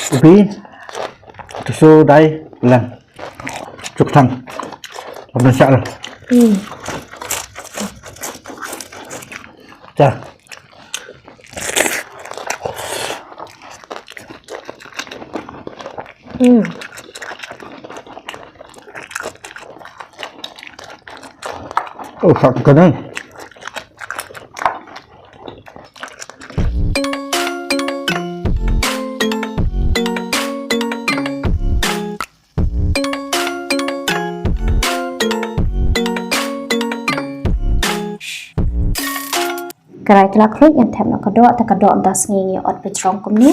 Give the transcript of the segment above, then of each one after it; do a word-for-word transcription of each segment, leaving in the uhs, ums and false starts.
Ubi, tusu dai, lang. Cuk thang. Abang syak lah. Hmm. Cah. Hmm. Oh, syak ka dai. Karai ka la khluit, ngan thep noh ka doh, te ka doh mynta sngi ngi ot peit rong kumne.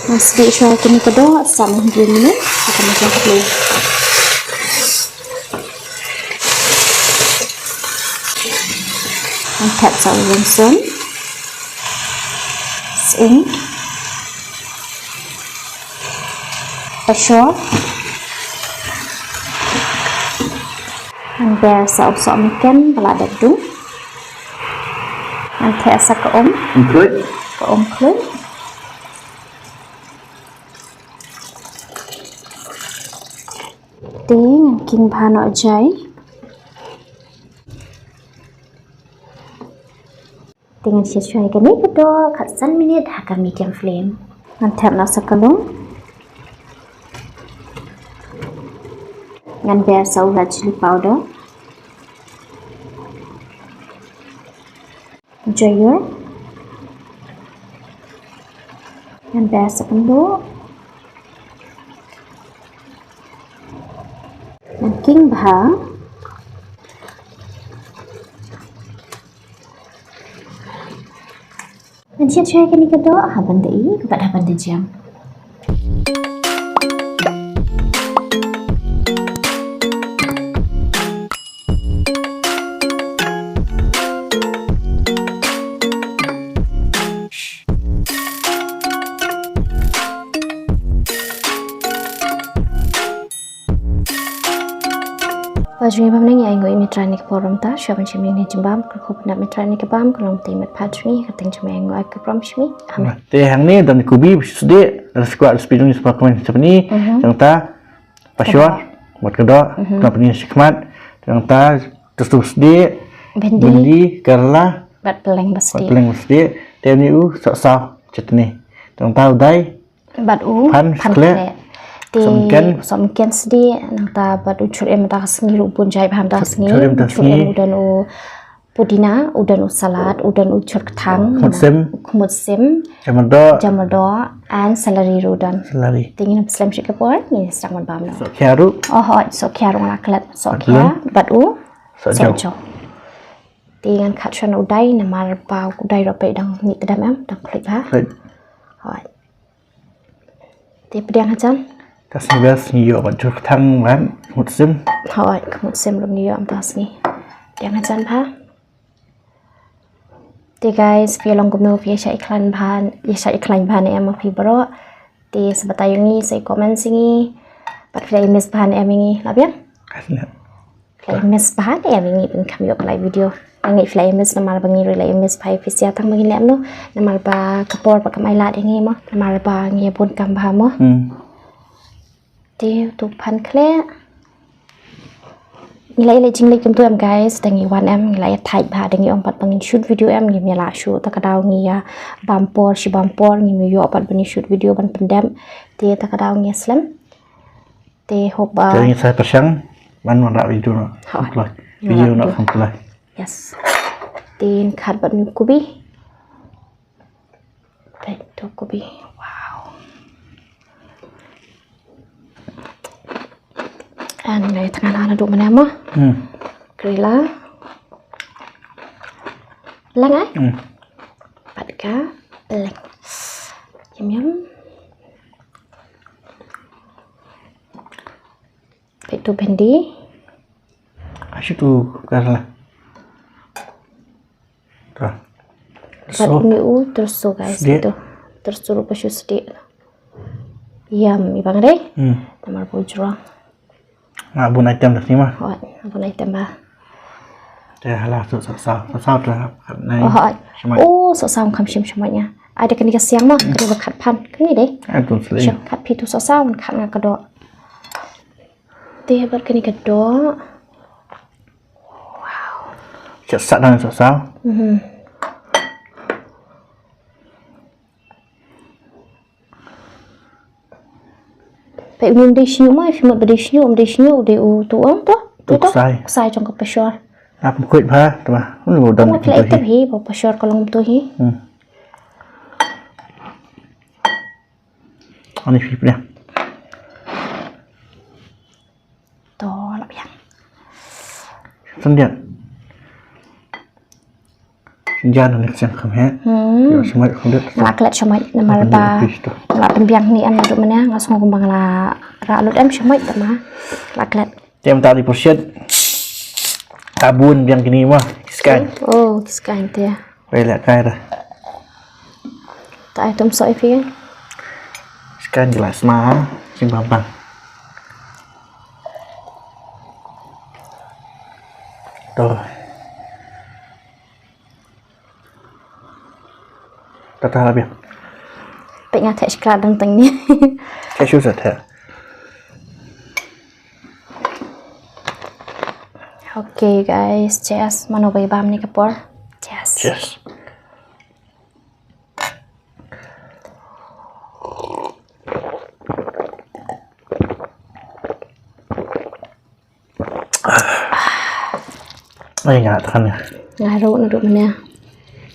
Ngan sdieh shuwa kane ka doh sa hynriew minit, sa ka mut ka khluit. Ngan thep sa u rynsun. Sing. Pashor. Ngan ber sa u sohmynken ba la dep dung. Ngan thep sa ka um. Um khluit. Ka um khluit. Te ngan king bha noh jai. Te ngan shet shuwa ïa kane ka doh khatsan minit ha ka medium flame. Ngan thep noh sa ka lung. Ngan ber sa u red chilli powder. Jaiur. Ngan ber sa kynduh. Ngan king bha. Ngan shet shuwa ïa kane ka doh ha ban da ïeng bad ha ban da jem. Ba jong ngi ba mynne ngi ainguh ïa i Trai ne ka por mynta sha ban shim ïa kane ka jingbam, ka khup na i Trai ne ka bam ka long te met pat jong ngi ka teng jong ngi ainguh ai ka prom shmi. Amen. Te hangne don kubi sdie, da skwat spi jong ngi spa kmen chapni, Mhm. Jong ta pashor, Ka doh. Wat ka doh, Mhm. Kena pni shikmat, jong ta tustu sdie, Bindi. Bindi, karla, Bat peleng bad basti. Peleng sdie, te ni u sok saw chutni. Jong ta u dai, Bad u phan, phan khleh. Khleh. Te sohmynken. Sohmynken sdie, nangta bad u chur em mynta ka sngi ruh bun jait bha mynta ka sngi. Chur em mynta ka sngi. Chur em u don u pudina, u don u salad, u don u chur kthang. Khmut sim. Khmut sim. Jamur doh. Jamur doh, and celery ruh u don. Celery. Te ngin ym slem shuh ka por, ngin sdang ban bam noh. Sohkhia ruh. Oh, hooid, sohkhia ruh nga la klet. Sohkhia, bad u sohjaw. Sohjaw. Te ngan khat shuwa u dai, namar ba u dai ruh peit dang mih tdem em, dang khluit bha. Khluit. Hooid. Te pdiang hajan. Ka sngi best ngi ïoh bad jur kthang bad khmut sim. Hooid, khmut sim ruh ngi ïoh mynta ka sngi. Pdiang hajan bha. Te guys, phi long kumno, phi ïa shah ïa khlaiñ bha, ïa shah ïa khlaiñ bha ne em ma phi baroh. Te sa batai ïa ngi, sa comment ïa ngi. Bad phi la ïa miss bha ne em ïa ngi, la biang? Ka snap. Phi la miss bha ne em ïa ngi, pynkham ïoh phi la video. Nga ngeit phi la miss namar ba ngi ruh la miss bha ïa phi, shisha tang ba ngin leh kumno namar ba ka por ba kam ailad ïa ngi mo, namar ba ngi ïa bun kam bha mo. Hmm. Te to phan khleh. Ngi la ïa leh jingleh kumto em guys, da ngi wan em, ngi la ïa thait bha, da ngi ong pat ba ngin shoot video em, ngim ïa lah shuh, ta ka daw ngi ïa bam por, shi bam por, ngim ïoh pat ban ïa shoot video ban pyndep. Te ta ka daw ngi ïa slem. Te hope ba. Te ngi sa pyrshang ban wanrah video noh. Ha. Sampla. Video noh sampla. Yes. Te ngi khat bad u kubi. Peit to kubi. Wow. An ngi tang la naduh mynne mo. Hmm. Karela. Lang ai? Hmm. Pat ka lang. Yum yum. Peit to bindi. Ashi to karla. Ka. Pat ini u terso guys, sdie. Itu. Terso rupa shu sdie. Yum, ibang deh. Hmm. Namar bujra. Nga bun item da ni ma. Hooid, nga bun item ba. Te hala tu sohsaw, sohsaw tu hap hap nai. Oh, hooid. Shamai. Oh, sohsaw kam shim shamai ïa. Ai da kane ka siang ma, kane ba khat phan, kane dei. Ai tu sli. Shim khat phi tu sohsaw, khat nga ka doh. Te bad kane ka doh. Wow. Chat sat dan sohsaw. Mhm. Peit, um dei shñiuh ma, phi mut ba dei shñiuh, um dei shñiuh, dei u tu, um tu, tu, tu. Ksai. Ksai jong ka pashor. Ap khuid bha, tu ba. Ulu dang. Ap leh tu hi, ba pashor ka long tu hi. Hmm. Ani phi pria. To, la biang. Sendirian. Jan ni siang kham he. Hmm. Yo, shamai kham det. Nga la klet shamai namar ba. Nga la pynbiang ni em naduh mynne, nga sngew kumba nga la rah lut em shamai te ma. La klet. Te mynta dei pyrshit. Tabun biang kini ma. Skai. Oh, skai te. Wei leh kai da. Ta ai tum soi phi. Skai jelas ma. Sing bang bang. To. Tata la biang. Peit nga theh shkla dang teng ni. Theh shu sa theh. Okay guys, cheers. Mano bai bam ni ka por. Cheers. Cheers. Ai, nga than nga. Nga ruh naduh mynne.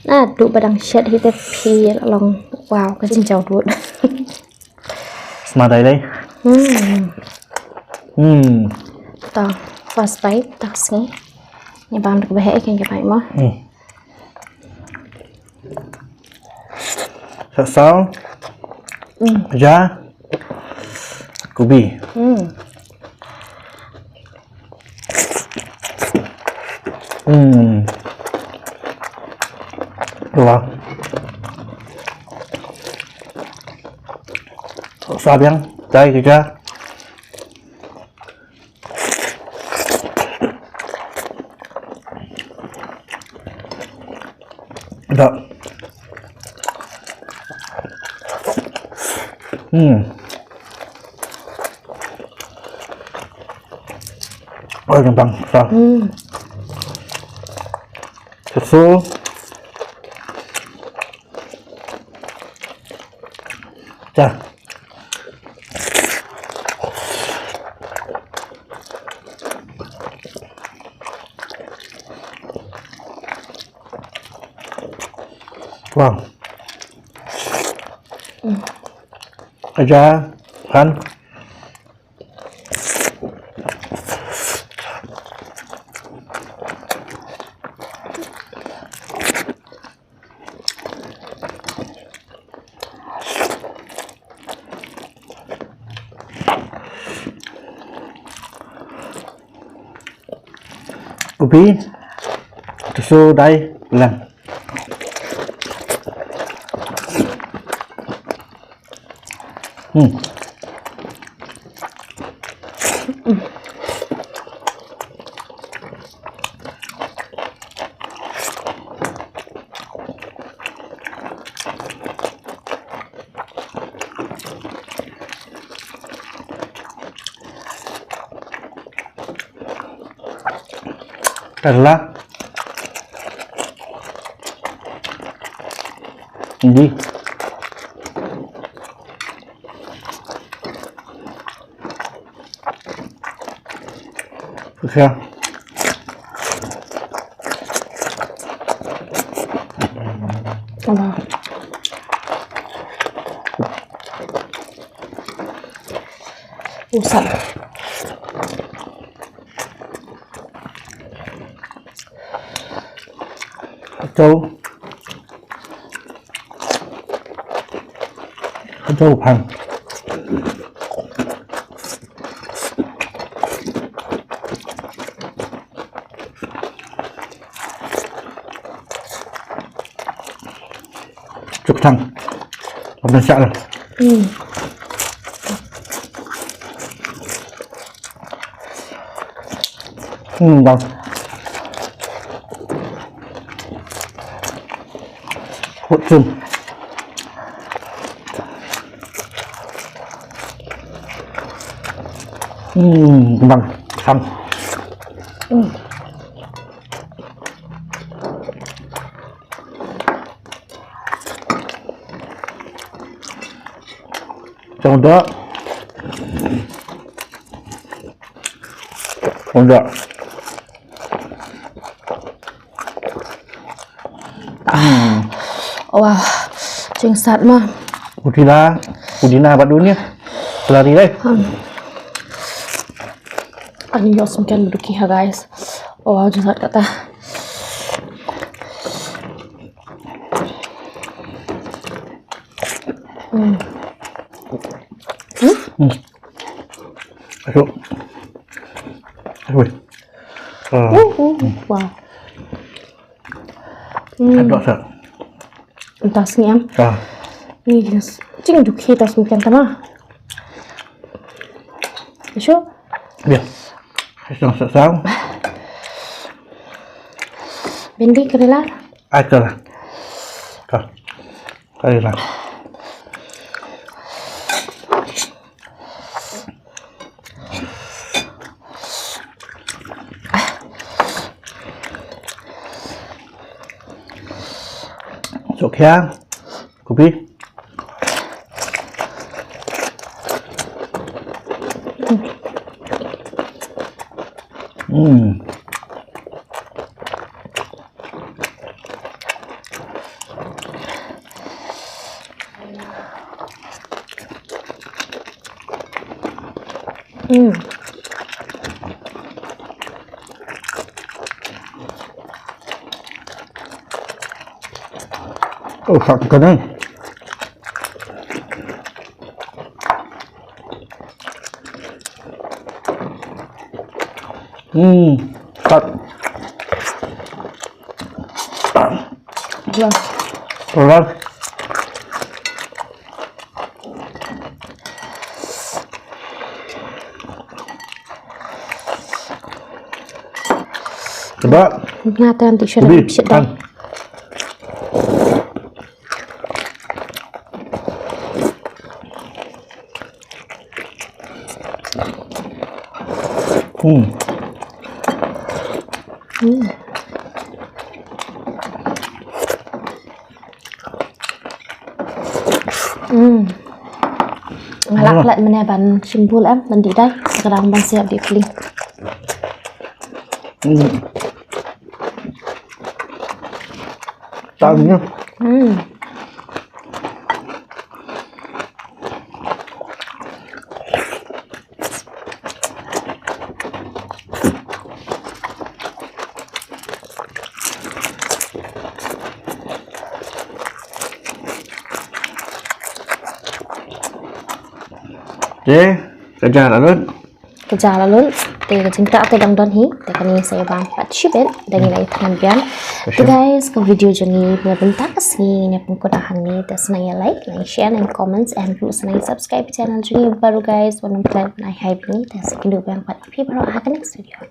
Naduh ba dang shet hi te phi la long. Wow, ka jingjaw dud. Sma dai dai. Hmm. Hmm. Ta, first bite, ta sngi. Ni bam duk ba he kan ke bai mo. Hmm. Sa saw. Hmm. Ja. Kubi. Hmm. Hmm. Wah. Sa biang, dai ke ja. Da. Hmm. Oi, gampang. Sa. Hmm. Susu. Sa. Wow. Aja, kan? Kubi, tusu dai, lang. Hmm. Karla. Hindi. Kaya. Usap. Kacau. Kacau pan. Cuk tang. Abang syak lah. Hmm. Hmm, bang. Hot sim. Hmm, bang. Sang. Tang da. Tang da. Hmm. Wah, jingsat ma. Pudina, pudina bad dunia. Selari dai. Hmm. Ani yos mungkin dukhi ha, guys. Wah, jingsat kata. Hmm. Hmm? Hmm. Aduh. Aduh. Ah. Uh, uh, wow. Hmm. Aduh, sir. Entah sini am. Ah. Ni jenis. Jing dukhi tas mungkin tama. Sure. Ya. Sang, sang, sang. Bindi kerela. Ai, kerela. Ka. Kerela. Sok ya. Kopi. Hmm. Hmm. Oh, sat ka dang. Hmm, sat. Wah. Keras. Coba. Nga tan ti sha. Lebih. Sha. Kan. Hmm. Hmm. Hmm. Nga lah klet mene ban shimbul em, ban dih dai. Sekarang ban siap di pling. Hmm. Tanya. Hmm. Te, ka ja la lut. Ka ja la lut. Te ka jingtah te dang don hi. Te kane sa ïa bam pat shibit. Dang ïa la ïa thngan biang. Te guys, ka video jong ngi na bynta ka sngi ne pynkup hangne. Te sngewbha ïa like, like, share, and comments, and ruh sngewbha ïa subscribe channel jong ngi baroh guys. Wan ym klet ban ai hai bni. Te sa kynduh biang pat phi baroh ha ka next video.